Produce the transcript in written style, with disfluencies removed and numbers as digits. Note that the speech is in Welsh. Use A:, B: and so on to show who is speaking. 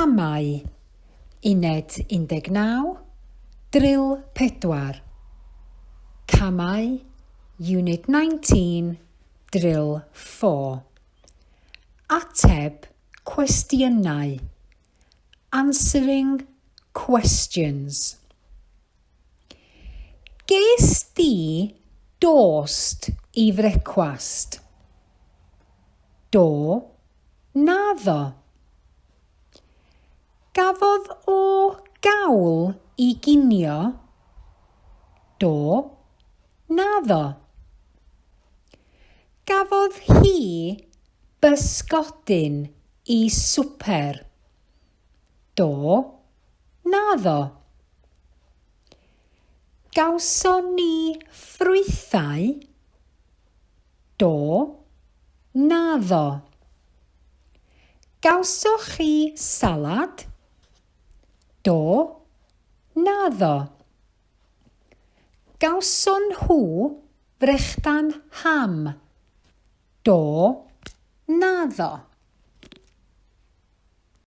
A: Camau, Uned 19, Drill 4. Camau, Unit 19, Drill 4. Ateb cwestiynau, Answering questions. Ges di dost i frecwast? Do, naddo. Gafodd o gawl i ginio? Do, naddo. Gafodd hi bysgodyn i swper? Do, naddo. Gawson ni ffrwythau? Do, naddo. Gawsoch chi salad? Do, naddo. Gawson nhw frechdan ham? Do, naddo.